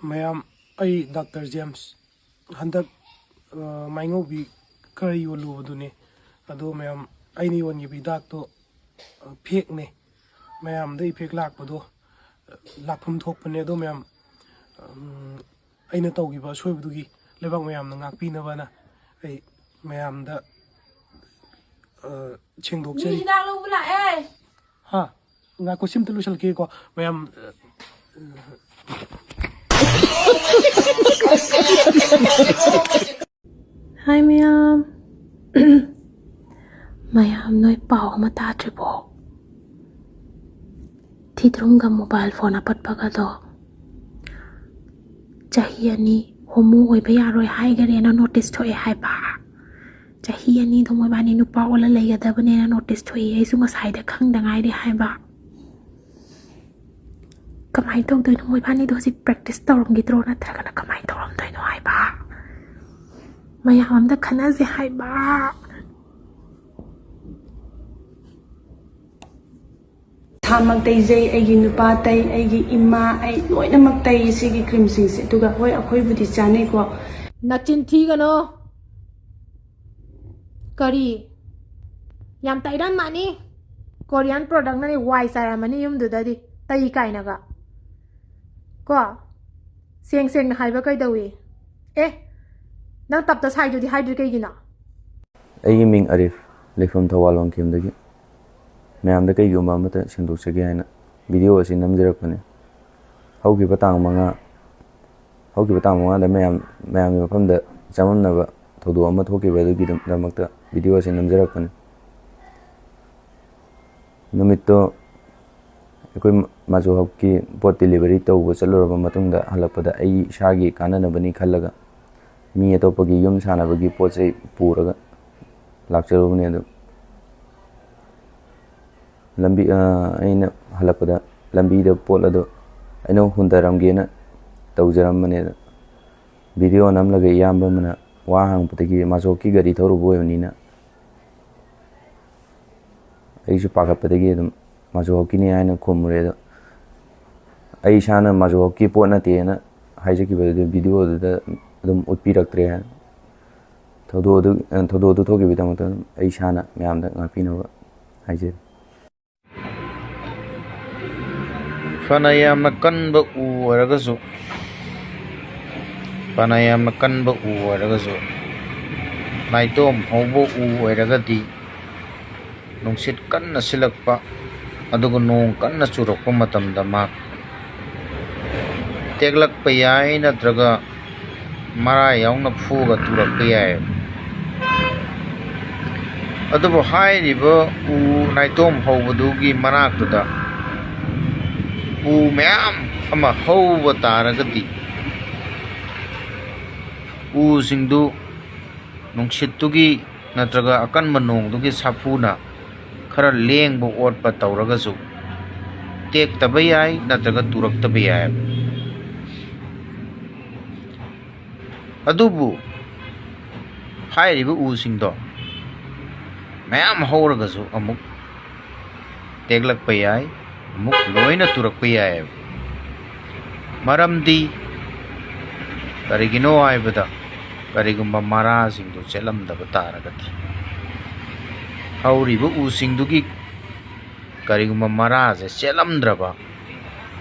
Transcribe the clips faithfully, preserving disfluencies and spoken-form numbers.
ꯃꯌꯥꯝ, ꯑꯩ doctor James. ꯍꯟꯗꯛ, ꯑ, ꯃꯥꯏꯉꯧꯕꯤ ꯈꯔ ꯌꯣꯜꯂꯨꯕꯗꯨꯅꯦ꯫ ꯑꯗꯣ ꯃꯌꯥꯝ, ꯑꯩꯅ ꯌꯣꯟꯈꯤꯕ ꯍꯤꯗꯥꯛꯇꯣ, ꯑ, ꯐꯦꯛꯅꯦ꯫ ꯃꯌꯥꯝꯗ ꯏꯐꯦꯛ ꯂꯥꯛꯄꯗꯣ, ꯑ, ꯂꯥꯛꯐꯝ ꯊꯣꯛꯄꯅꯦ꯫ ꯑꯗꯣ ꯃꯌꯥꯝ, ꯎꯝ, ꯑꯩꯅ ꯇꯧꯈꯤꯕ ꯑꯁꯣꯏꯕꯗꯨꯒꯤ ꯂꯩꯕꯥꯛ ꯃꯌꯥꯝꯅ ꯉꯥꯛꯄꯤꯅꯕꯅ ꯑꯩ ꯃꯌꯥꯝꯗ, ꯑ, ꯃꯤ ꯁꯦꯡꯗꯣꯛꯆꯔꯤ꯫ ꯍꯤꯗꯥꯛ ꯂꯧꯕ ꯂꯥꯛꯑꯦ꯫ ꯍꯥ? ꯉꯥꯏꯈꯣ, ꯁꯤ ꯑꯝꯇ ꯂꯣꯏꯁꯤꯜꯂꯛꯈꯤꯒꯦꯀꯣ꯫ ꯃꯌꯥꯝ, ꯑ, ꯍꯥꯏ ꯃꯌꯥꯝ꯫ ꯃꯌꯥꯝ, ꯅꯣꯏ ꯄꯥꯎ ꯑꯃ ꯇꯥꯗ꯭ꯔꯤꯕꯣ? ꯊꯤꯗ꯭ꯔꯨꯝꯒ ꯃꯣꯕꯥꯏꯜ ꯐꯣꯟ ꯑꯄꯠꯄꯒꯗꯣ꯫ ꯆꯍꯤ ꯑꯅꯤ ꯍꯣꯃꯣ ꯑꯣꯏꯕ ꯌꯥꯔꯣꯏ ꯍꯥꯏꯈꯔꯦꯅ ꯅꯣꯇꯤꯁ ꯊꯣꯛꯑꯦ ꯍꯥꯏꯕ꯫ ꯆꯍꯤ ꯑꯅꯤꯗꯣ ꯃꯣꯏꯕꯥꯅꯤ ꯅꯨꯄꯥ ꯑꯣꯜꯂ ꯂꯩꯒꯗꯕꯅꯦꯅ ꯅꯣꯇꯤꯁ ꯊꯣꯛꯏ꯫ ꯑꯩꯁꯨ ꯉꯁꯥꯏꯗ ꯈꯪꯗ ꯉꯥꯏꯔꯤ ꯍꯥꯏꯕ꯫ ꯀꯃꯥꯏꯅ ꯇꯧꯗꯣꯏꯅꯣ? ꯃꯣꯏꯕꯥꯅꯤꯗꯣ ꯍꯧꯖꯤꯛ ꯄ꯭ꯔꯦꯛꯇꯤꯁ ꯇꯧꯔꯝꯈꯤꯗ꯭ꯔꯣ, ꯅꯠꯇ꯭ꯔꯒꯅ ꯀꯃꯥꯏꯅ ꯇꯧꯔꯝꯗꯣꯏꯅꯣ ꯍꯥꯏꯕ? ꯃꯌꯥꯝ ꯑꯝꯇ ꯈꯟꯅꯁꯦ ꯍꯥꯏꯕ꯫ ꯏꯁꯥꯃꯛ ꯇꯩꯖꯩ, ꯑꯩꯒꯤ ꯅꯨꯄꯥ ꯇꯩ, ꯑꯩꯒꯤ ꯏꯃꯥ, ꯑꯩ ꯂꯣꯏꯅꯃꯛ ꯇꯩ ꯁꯤꯒꯤ ꯀ꯭ꯔꯤꯝꯁꯤꯡꯁꯦ꯫ ꯑꯗꯨꯒ ꯍꯣꯏ, ꯑꯩꯈꯣꯏꯕꯨꯗꯤ ꯆꯥꯅꯩꯀꯣ꯫ ꯅꯆꯤꯟ ꯊꯤꯒꯅꯣ꯫ ꯀꯔꯤ? ꯌꯥꯝ ꯇꯩꯔꯝꯃꯅꯤ꯫ ꯀꯣꯔꯤꯌꯥꯟ ꯄ꯭ꯔꯣꯗꯛꯅꯅꯦ ꯋꯥꯏ ꯆꯥꯏꯔꯝꯃꯅꯤ ꯌꯨꯝꯗꯨꯗꯗꯤ꯫ ꯇꯩ ꯀꯥꯏꯅꯒ꯫ ꯀꯣ? ꯁꯦꯡ ꯁꯦꯡꯅ ꯍꯥꯏꯕ ꯀꯩꯗꯧꯏ? ꯑꯦ, ꯅꯪ ꯇꯞꯇ ꯁꯥꯏꯗꯨꯗꯤ ꯍꯥꯏꯗ꯭ꯔꯤ ꯀꯩꯒꯤꯅꯣ? ꯑꯩꯒꯤ ꯃꯤꯡ ꯑꯔꯤꯐ, ꯂꯩꯐꯝ ꯊꯧꯕꯥꯜ ꯋꯥꯡꯈꯦꯝꯗꯒꯤ꯫ ꯃꯌꯥꯝꯗ ꯀꯩꯒꯨꯝꯕ ꯑꯃꯇ ꯁꯦꯡꯗꯣꯛꯆꯒꯦ ꯍꯥꯏꯅ ꯚꯤꯗꯤꯑꯣ ꯑꯁꯤ ꯅꯝꯖꯔꯛꯄꯅꯤ꯫ ꯍꯧꯈꯤꯕ ꯇꯥꯡ ꯃꯉꯥ, ꯍꯧꯈꯤꯕ ꯇꯥꯡ ꯃꯉꯥꯗ ꯃꯌꯥꯝ, ꯃꯌꯥꯝꯒꯤ ꯃꯐꯝꯗ ꯆꯃꯝꯅꯕ ꯊꯧꯗꯣꯛ ꯑꯃ ꯊꯣꯛꯈꯤꯕ ꯑꯗꯨꯒꯤꯗꯃꯛꯇ ꯚꯤꯗꯤꯑꯣ ꯑꯁꯤ ꯅꯝꯖꯔꯛꯄꯅꯤ꯫ ꯅꯨꯃꯤꯠꯇꯣ ꯑꯩꯈꯣꯏ ꯃꯥꯖꯣ ꯍꯛꯀꯤ ꯄꯣꯠ ꯗꯤꯂꯤꯚꯔꯤ ꯇꯧꯕ ꯆꯠꯂꯨꯔꯕ ꯃꯇꯨꯡꯗ ꯍꯜꯂꯛꯄꯗ ꯑꯩ ꯏꯁꯥꯒꯤ ꯀꯥꯟꯅꯅꯕꯅꯤ ꯈꯜꯂꯒ ꯃꯤ ꯑꯇꯣꯞꯄꯒꯤ ꯌꯨꯝ ꯁꯥꯅꯕꯒꯤ ꯄꯣꯠ ꯆꯩ ꯄꯨꯔꯒ ꯂꯥꯛꯆꯔꯨꯕꯅꯦ꯫ ꯑꯗꯨ ꯂꯝꯕꯤ, ꯑ, ꯑꯩꯅ ꯍꯜꯂꯛꯄꯗ ꯂꯝꯕꯤꯗ ꯄꯣꯠ ꯑꯗꯨ ꯑꯩꯅ ꯍꯨꯟꯊꯔꯝꯒꯦꯅ ꯇꯧꯖꯔꯝꯕꯅꯦ꯫ ꯑꯗ ꯚꯤꯗꯤꯑꯣ ꯅꯝꯂꯒ ꯏꯌꯥꯝꯕ ꯑꯃꯅ ꯋꯥ ꯍꯪꯉꯛꯄꯗꯒꯤ ꯃꯥꯖꯣ ꯍꯛꯀꯤ ꯒꯥꯔꯤ ꯊꯧꯔꯨꯕ ꯑꯣꯏꯕꯅꯤꯅ ꯑꯩꯁꯨ ꯄꯥꯈꯠꯄꯗꯒꯤ ꯑꯗꯨꯝ ꯃꯥꯖꯣ ꯍꯛꯀꯤꯅꯤ ꯍꯥꯏꯅ ꯈꯨꯝꯃꯨꯔꯦ꯫ ꯑꯗꯣ ꯑꯩ ꯏꯁꯥꯅ ꯃꯥꯖꯣ ꯍꯛꯀꯤ ꯄꯣꯠ ꯅꯠꯇꯦꯅ ꯍꯥꯏꯖꯈꯤꯕꯗꯨ video-ꯗꯨꯗ ꯑꯗꯨꯝ ꯎꯠꯄꯤꯔꯛꯇ꯭ꯔꯦ꯫ ꯊꯧꯗꯣꯛ ꯑꯗꯨ, ꯊꯧꯗꯣꯛ ꯑꯗꯨ ꯊꯣꯛꯈꯤꯕꯒꯤꯗꯃꯛꯇ ꯑꯩ ꯏꯁꯥꯅ ꯃꯌꯥꯝꯗ ꯉꯥꯛꯄꯤꯅꯕ ꯍꯥꯏꯖꯔꯤ꯫ ꯐꯅ ꯌꯥꯝꯅ ꯀꯟꯕ ꯎ ꯑꯣꯏꯔꯒꯁꯨ, ꯐꯅ ꯌꯥꯝꯅ ꯀꯟꯕ ꯎ ꯑꯣꯏꯔꯒꯁꯨ, ꯅꯥꯏꯇꯣꯝ ꯍꯧꯕ ꯎ ꯑꯣꯏꯔꯒꯗꯤ, ꯅꯨꯡꯁꯤꯠ ꯀꯟꯅ ꯁꯤꯜꯂꯛꯄ, ꯑꯗꯨꯒ ꯅꯣꯡ ꯀꯟꯅ ꯆꯨꯔꯛꯄ ꯃꯇꯝꯗ ꯃꯍꯥꯛ ꯇꯦꯛꯂꯛꯄ ꯌꯥꯏ, ꯅꯠꯇ꯭ꯔꯒ ꯃꯔꯥ ꯌꯥꯎꯅ ꯐꯨꯒ ꯇꯨꯔꯛꯄ ꯌꯥꯏ꯫ ꯑꯗꯨꯕꯨ ꯍꯥꯏꯔꯤꯕ ꯎ ꯅꯥꯏꯇꯣꯝ ꯍꯧꯕꯗꯨꯒꯤ ꯃꯅꯥꯛꯇꯨꯗ ꯎ ꯃꯌꯥꯝ ꯑꯃ ꯍꯧꯕ ꯇꯥꯔꯒꯗꯤ, ꯎꯁꯤꯡꯗꯨ ꯅꯨꯡꯁꯤꯠꯇꯨꯒꯤ ꯅꯠꯇ꯭ꯔꯒ ꯑꯀꯟꯕ ꯅꯣꯡꯗꯨꯒꯤ ꯁꯥꯐꯨꯅ ꯈꯔ ꯂꯦꯡꯕ ꯑꯣꯠꯄ ꯇꯧꯔꯒꯁꯨ ꯇꯦꯛꯇꯕ ꯌꯥꯏ, ꯅꯠꯇ꯭ꯔꯒ ꯇꯨꯔꯛꯇꯕ ꯌꯥꯏ꯫ ꯑꯗꯨꯕꯨ ꯍꯥꯏꯔꯤꯕ ꯎꯁꯤꯡꯗꯣ ꯃꯌꯥꯝ ꯍꯧꯔꯒꯁꯨ ꯑꯃꯨꯛ ꯇꯦꯛꯂꯛꯄ ꯌꯥꯏ, ꯑꯃꯨꯛ ꯂꯣꯏꯅ ꯇꯨꯔꯛꯄ ꯌꯥꯏꯑꯕ꯫ ꯃꯔꯝꯗꯤ ꯀꯔꯤꯒꯤꯅꯣ ꯍꯥꯏꯕꯗ, ꯀꯔꯤꯒꯨꯝꯕ ꯃꯔꯥꯁꯤꯡꯗꯨ ꯆꯦꯠꯂꯝꯗꯕ ꯇꯥꯔꯒꯗꯤ, ꯍꯧꯔꯤꯕ ꯎꯁꯤꯡꯗꯨꯒꯤ ꯀꯔꯤꯒꯨꯝꯕ ꯃꯔꯥꯁꯦ ꯆꯦꯠꯂꯝꯗ꯭ꯔꯕ,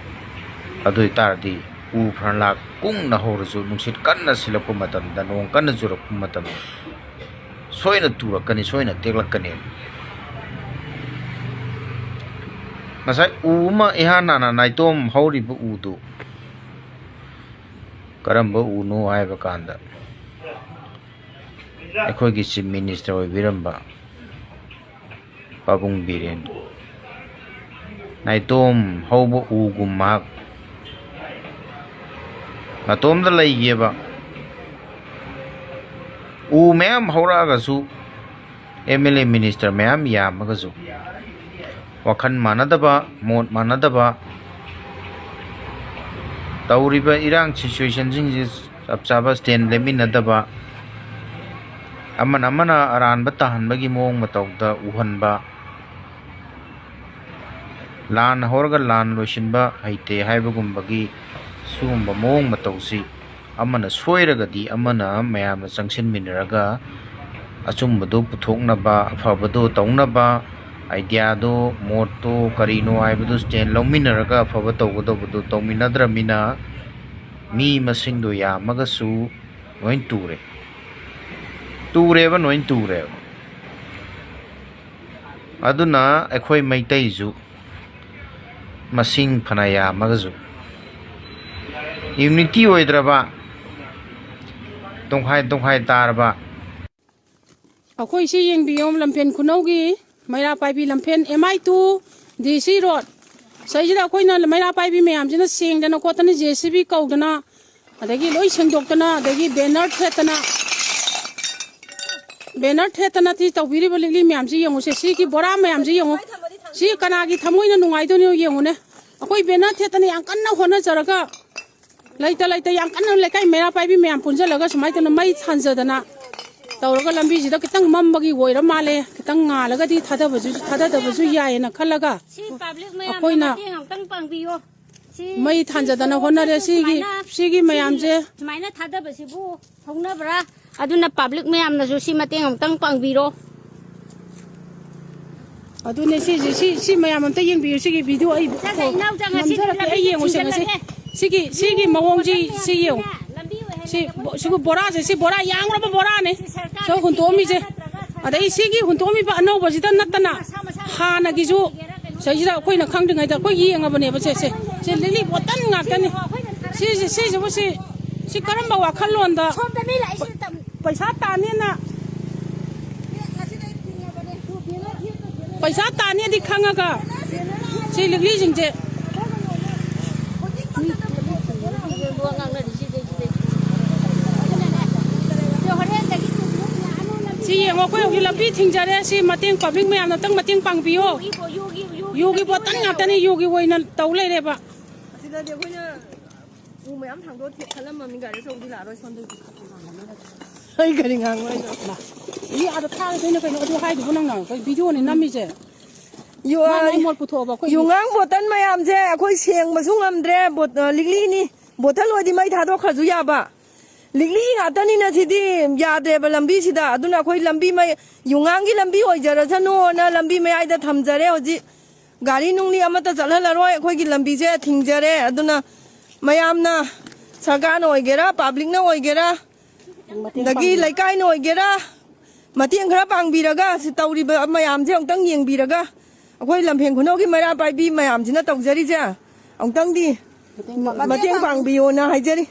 ꯑꯗꯨ ꯑꯣꯏꯇꯥꯔꯗꯤ ꯎ ꯐꯅꯂꯥꯛ ꯀꯨꯡꯅ ꯍꯧꯔꯁꯨ, ꯅꯨꯡꯁꯤꯠ ꯀꯟꯅ ꯁꯤꯜꯂꯛꯄ ꯃꯇꯝꯗ, ꯅꯣꯡ ꯀꯟꯅ ꯆꯨꯔꯛꯄ ꯃꯇꯝꯗ ꯁꯣꯏꯅ ꯇꯨꯔꯛꯀꯅꯤ, ꯁꯣꯏꯅ ꯇꯦꯛꯂꯛꯀꯅꯤ꯫ ꯉꯁꯥꯏ ꯎ ꯑꯃ ꯏꯍꯥꯟ ꯍꯥꯟꯅ ꯅꯥꯏꯇꯣꯝ ꯍꯧꯔꯤꯕ ꯎꯗꯨ ꯀꯔꯝꯕ ꯎꯅꯣ ꯍꯥꯏꯕ ꯀꯥꯟꯗ, ꯑꯩꯈꯣꯏꯒꯤ Chief Minister ꯑꯣꯏꯕꯤꯔꯝꯕ ꯄꯥꯕꯨꯡ ꯕꯤꯔꯦꯟ, ꯅꯥꯏꯇꯣꯝ ꯍꯧꯕ ꯎꯒꯨꯝ ꯃꯍꯥꯛ ꯃꯇꯣꯝꯗ ꯂꯩꯒꯤꯑꯕ꯫ ꯎ ꯃꯌꯥꯝ ꯍꯧꯔꯛꯑꯒꯁꯨ, M L A minister ꯃꯌꯥꯝ ꯌꯥꯝꯃꯒꯁꯨ, ꯋꯥꯈꯜ ꯃꯥꯟꯅꯗꯕ, ꯃꯣꯠ ꯃꯥꯟꯅꯗꯕ, ꯇꯧꯔꯤꯕ ꯏꯔꯥꯡ situationꯁꯤꯡꯁꯤ ꯆꯞ ꯆꯥꯕ stand ꯂꯦꯞꯃꯤꯟꯅꯗꯕ, ꯑꯃꯅ ꯑꯃꯅ ꯑꯔꯥꯟꯕ ꯇꯥꯍꯟꯕꯒꯤ ꯃꯑꯣꯡ ꯃꯇꯧꯗ ꯎꯍꯟꯕ, ꯂꯥꯟ ꯍꯧꯔꯒ ꯂꯥꯟ ꯂꯣꯏꯁꯤꯟꯕ ꯍꯩꯇꯦ ꯍꯥꯏꯕꯒꯨꯝꯕꯒꯤ ꯁꯤꯒꯨꯝꯕ ꯃꯑꯣꯡ ꯃꯇꯧꯁꯤ ꯑꯃꯅ ꯁꯣꯏꯔꯒꯗꯤ ꯑꯃꯅ ꯃꯌꯥꯝꯅ ꯆꯪꯁꯤꯟꯃꯤꯟꯅꯔꯒ ꯑꯆꯨꯝꯕꯗꯨ ꯄꯨꯊꯣꯛꯅꯕ, ꯑꯐꯕꯗꯨ ꯇꯧꯅꯕ, ꯑꯥꯏꯗꯤꯌꯥꯗꯨ, ꯃꯣꯠꯇꯨ ꯀꯔꯤꯅꯣ ꯍꯥꯏꯕꯗꯨ ꯁ꯭ꯇꯦꯟ ꯂꯧꯃꯤꯟꯅꯔꯒ ꯑꯐꯕ ꯇꯧꯒꯗꯧꯕꯗꯨ ꯇꯧꯃꯤꯟꯅꯗ꯭ꯔꯃꯤꯅ ꯃꯤ ꯃꯁꯤꯡꯗꯣ ꯌꯥꯝꯃꯒꯁꯨ ꯂꯣꯏ ꯇꯨꯔꯦ꯫ ꯇꯨꯔꯦꯕ, ꯂꯣꯏ ꯇꯨꯔꯦꯕ꯫ ꯑꯗꯨꯅ ꯑꯩꯈꯣꯏ ꯃꯩꯇꯩꯁꯨ ꯃꯁꯤꯡ ꯐꯅ ꯌꯥꯝꯃꯒꯁꯨ ꯌꯨꯅꯤꯇꯤ ꯑꯣꯏꯗ꯭ꯔꯕ, ꯇꯣꯡꯈꯥꯏ ꯇꯣꯡꯈꯥꯏ ꯇꯥꯔꯕ꯫ ꯑꯩꯈꯣꯏ ꯁꯤ ꯌꯦꯡꯕꯤꯌꯣ, Lamphel ꯈꯨꯅꯧꯒꯤ ꯃꯩꯔꯥ ꯄꯥꯏꯕꯤ Lamphel M I two D C road ꯁꯩꯁꯤꯗ ꯑꯩꯈꯣꯏꯅ ꯃꯩꯔꯥ ꯄꯥꯏꯕꯤ ꯃꯌꯥꯝꯁꯤꯅ ꯁꯦꯡꯗꯅ ꯈꯣꯠꯇꯅ J C B ꯀꯧꯗꯅ, ꯑꯗꯒꯤ ꯂꯣꯏ ꯁꯦꯡꯗꯣꯛꯇꯅ, ꯑꯗꯒꯤ ꯕꯦꯅꯔ ꯊꯦꯠꯇꯅ, ꯕꯦꯅꯔ ꯊꯦꯠꯇꯅ ꯁꯤ ꯇꯧꯕꯤꯔꯤꯕ ꯂꯤꯛꯂꯤ ꯃꯌꯥꯝꯁꯤ ꯌꯦꯡꯉꯨꯁꯦ꯫ ꯁꯤꯒꯤ ꯕꯣꯔꯥ ꯃꯌꯥꯝꯁꯤ ꯌꯦꯡꯉꯨ꯫ ꯁꯤ ꯀꯅꯥꯒꯤ ꯊꯃꯣꯏꯅ ꯅꯨꯡꯉꯥꯏꯗꯣꯏꯅꯣ ꯌꯦꯡꯉꯨꯅꯦ꯫ ꯑꯩꯈꯣꯏ ꯕꯦꯅꯔ ꯊꯦꯠꯇꯅ ꯌꯥꯝ ꯀꯟꯅ ꯍꯣꯠꯅꯖꯔꯒ, ꯂꯩꯇ ꯂꯩꯇ ꯌꯥꯝ ꯀꯟꯅ ꯂꯩꯀꯥꯏ ꯃꯩꯔꯥ ꯄꯥꯏꯕꯤ ꯃꯌꯥꯝ ꯄꯨꯟꯁꯤꯜꯂꯒ ꯁꯨꯃꯥꯏꯅ ꯇꯧꯅ ꯃꯩ ꯊꯥꯟꯖꯗꯅ ꯇꯧꯔꯒ ꯂꯝꯕꯤꯁꯤꯗ ꯈꯤꯇꯪ ꯃꯝꯕꯒꯤ ꯑꯣꯏꯔ ꯃꯥꯜꯂꯦ꯫ ꯈꯤꯇꯪ ꯉꯥꯜꯂꯒꯗꯤ ꯊꯥꯗꯕꯁꯨ, ꯊꯥꯗꯗꯕꯁꯨ ꯌꯥꯏꯌꯦꯅ ꯈꯜꯂꯒ ꯁꯤ ꯄꯕ꯭ꯂꯤꯛ ꯃꯌꯥꯝꯅ ꯑꯩꯈꯣꯏꯅ ꯃꯇꯦꯡ ꯑꯃꯨꯛꯇꯪ ꯄꯥꯡꯕꯤꯌꯣ꯫ ꯁꯤ, ꯃꯩ ꯁꯤ ꯊꯥꯟꯖꯗꯅ ꯁꯣꯔꯣꯛꯁꯤꯗ ꯍꯣꯠꯅꯔꯦ꯫ ꯁꯤꯒꯤ, ꯁꯨꯃꯥꯏꯅ, ꯁꯤꯒꯤ ꯁꯤ ꯃꯌꯥꯝꯁꯦ ꯁꯨꯃꯥꯏꯅ ꯊꯥꯗꯕꯁꯤꯕꯨ ꯍꯧꯅꯕ꯭ꯔꯥ? ꯑꯗꯨꯅ ꯄꯕ꯭ꯂꯤꯛ ꯃꯌꯥꯝꯅꯁꯨ ꯁꯤ ꯃꯇꯦꯡ ꯑꯃꯨꯛꯇꯪ ꯄꯥꯡꯕꯤꯔꯣ꯫ ꯑꯗꯨꯅꯦ ꯁꯤꯁꯦ, ꯁꯤ, ꯁꯤ ꯃꯌꯥꯝ ꯑꯝꯇ ꯌꯦꯡꯕꯤꯌꯨ꯫ ꯁꯤꯒꯤ ꯚꯤꯗꯤꯑꯣ ꯑꯩ ꯆꯠꯂꯦ, ꯏꯅꯥꯎꯆꯥ, ꯉꯁꯤꯗꯤ ꯅꯝꯖꯔꯛꯀꯦ, ꯂꯝꯕꯤ ꯑꯩ ꯌꯦꯡꯉꯨꯁꯦ ꯉꯁꯤ꯫ ꯊꯤꯡꯖꯤꯜꯂꯒꯦ꯫ ꯁꯤꯒꯤ, ꯁꯤꯒꯤ ꯃꯑꯣꯡꯁꯤ, ꯁꯤ ꯌꯦꯡꯉꯨ꯫ ꯂꯝꯕꯤ ꯁꯤ ꯑꯣꯏꯍꯜꯂꯒꯦ꯫ ꯕꯣ-, ꯁꯤꯕꯨ ꯕꯣꯔꯥꯁꯦ, ꯁꯤ ꯕꯣꯔꯥ ꯌꯥꯡꯂꯕ ꯕꯣꯔꯥꯅꯦ꯫ ꯁꯤ ꯁꯔꯀꯥꯔꯅ ꯁꯣ ꯍꯨꯟꯇꯣꯛꯑꯝꯃꯤꯁꯦ꯫ ꯊꯤꯡꯕꯤꯕ꯭ꯔꯥ ꯅꯠꯇ꯭ꯔꯒ ꯑꯗꯩ ꯁꯤꯒꯤ ꯍꯨꯟꯇꯣꯛꯑꯝꯃꯤꯕ ꯑꯅꯧꯕꯁꯤꯗ ꯅꯠꯇꯅ ꯃꯁꯥ ꯃꯁꯥꯅ ꯍꯥꯟꯅꯒꯤꯁꯨ ꯊꯤꯡꯒꯦꯔꯥ ꯀꯩꯅꯣ ꯁꯤꯗꯩꯁꯤꯗ ꯑꯩꯈꯣꯏꯅ ꯈꯪꯗ꯭ꯔꯤꯉꯩꯗ ꯑꯩꯈꯣꯏ ꯌꯦꯡꯉꯕꯅꯦꯕ ꯁꯦ, ꯁꯦ꯫ ꯁꯤ ꯂꯤꯛꯂꯤ ꯕꯣꯇꯜ ꯉꯥꯛꯇꯅꯤ꯫ ꯁꯤꯁꯦ, ꯁꯤꯁꯤꯕꯨ ꯁꯤ, ꯁꯤ ꯀꯔꯝꯕ ꯋꯥꯈꯜꯂꯣꯟꯗ ꯁꯣꯝꯗ ꯃꯤ ꯂꯥꯛꯏꯁꯤ ꯇꯝ-, ꯄꯩꯁꯥ ꯇꯥꯅꯤꯅ ꯄꯩꯁꯥ ꯇꯥꯅꯤꯗꯤ ꯈꯪꯉꯒ ꯁꯤ ꯂꯤꯛꯂꯤꯁꯤꯡꯁꯦ ꯁꯤ ꯌꯦꯡꯉꯣ, ꯑꯩꯈꯣꯏ ꯍꯧꯖꯤꯛ ꯂꯝꯕꯤ ꯊꯤꯡꯖꯔꯦ꯫ ꯁꯤ ꯃꯇꯦꯡ, ꯄꯕ꯭ꯂꯤꯛ ꯃꯌꯥꯝꯅ ꯑꯝꯇꯪ ꯃꯇꯦꯡ ꯄꯥꯡꯕꯤꯌꯣ꯫ ꯌꯨꯒꯤ ꯕꯣꯇꯜ ꯉꯥꯛꯇꯅꯤ, ꯌꯨꯒꯤ ꯑꯣꯏꯅ ꯇꯧ ꯂꯩꯔꯦꯕ꯫ ꯑꯁꯤꯗꯗꯤ ꯑꯩꯈꯣꯏꯅ ꯎ ꯃꯌꯥꯝ ꯊꯥꯡꯗꯣꯛꯑ ꯊꯦ-, ꯈꯜꯂꯝꯃꯕꯅꯤ, ꯒꯥꯔꯤ ꯑꯆꯧꯕꯗꯤ ꯂꯥꯛꯑꯔꯣꯏ ꯁꯣꯝꯗꯒꯤ꯫ ꯑꯩ ꯀꯔꯤ ꯉꯥꯡꯉꯣ ꯍꯥꯏꯅꯣ? ꯃꯤ ꯑꯥꯗ ꯊꯥꯔꯗꯣꯏꯅꯣ ꯀꯩꯅꯣ? ꯑꯗꯨ ꯍꯥꯏꯗꯨꯕꯨ ꯅꯪꯅ? ꯑꯩꯈꯣꯏ ꯚꯤꯗꯤꯑꯣꯅꯤ ꯅꯝꯃꯤꯁꯦ꯫ ꯌꯨ-, ꯃꯥꯅ ꯑꯩ ꯃꯣꯠ ꯄꯨꯊꯣꯛꯑꯕ ꯑꯩꯈꯣꯏ ꯌꯨꯉꯥꯡ ꯕꯣꯇꯜ ꯃꯌꯥꯝꯁꯦ ꯑꯩꯈꯣꯏ ꯁꯦꯡꯕꯁꯨ ꯉꯝꯗ꯭ꯔꯦ, ꯕꯣꯠ-, ꯑ, ꯂꯤꯛꯂꯤꯅꯤ꯫ ꯕꯣꯇꯜ ꯑꯣꯏꯗꯤ ꯃꯩ ꯊꯥꯗꯣꯛꯈ꯭ꯔꯁꯨ ꯌꯥꯕ꯫ ꯂꯤꯛꯂꯤ ꯉꯥꯛꯇꯅꯤꯅ ꯁꯤꯗꯤ ꯌꯥꯗ꯭ꯔꯦꯕ ꯂꯝꯕꯤꯁꯤꯗ꯫ ꯑꯗꯨꯅ ꯑꯩꯈꯣꯏ ꯂꯝꯕꯤ ꯃꯩ-, ꯌꯨꯉꯥꯡꯒꯤ ꯂꯝꯕꯤ ꯑꯣꯏꯖꯔꯁꯅꯨꯅ ꯂꯝꯕꯤ ꯃꯌꯥꯏꯗ ꯊꯝꯖꯔꯦ ꯍꯧꯖꯤꯛ꯫ ꯒꯥꯔꯤ ꯅꯨꯡꯂꯤ ꯑꯃꯠꯇ ꯆꯠꯍꯜꯂꯔꯣꯏ꯫ ꯑꯩꯈꯣꯏꯒꯤ ꯂꯝꯕꯤꯁꯦ ꯊꯤꯡꯖꯔꯦ꯫ ꯑꯗꯨꯅ ꯃꯌꯥꯝꯅ, ꯁꯔꯀꯥꯔꯅ ꯑꯣꯏꯒꯦꯔꯥ, ꯄꯕ꯭ꯂꯤꯛꯅ ꯑꯣꯏꯒꯦꯔꯥ, ꯃꯇꯦꯡ ꯑꯗꯒꯤ ꯄꯥꯡꯕꯤꯌꯨ꯫ ꯂꯩꯀꯥꯏꯅ ꯑꯣꯏꯒꯦꯔꯥ, ꯃꯇꯦꯡ ꯈꯔ ꯄꯥꯡꯕꯤꯔꯒ, ꯁꯤ ꯇꯧꯔꯤꯕ ꯃꯌꯥꯝꯁꯦ ꯑꯃꯨꯛꯇꯪ ꯌꯦꯡꯕꯤꯔꯒ, ꯑꯩꯈꯣꯏ ꯂꯝꯐꯦꯟ ꯈꯨꯅꯧꯒꯤ ꯃꯩꯔꯥ ꯄꯥꯏꯕꯤ ꯃꯌꯥꯝꯁꯤꯅ ꯇꯧꯖꯔꯤꯁꯦ ꯑꯃꯨꯛꯇꯪꯗꯤ ꯃꯇꯦꯡ ꯄꯥꯡꯕꯤꯌꯨ꯫ ꯃꯇꯦꯡ ꯄꯥꯡꯕꯤꯌꯣꯅ ꯍꯥꯏꯖꯔꯤ꯫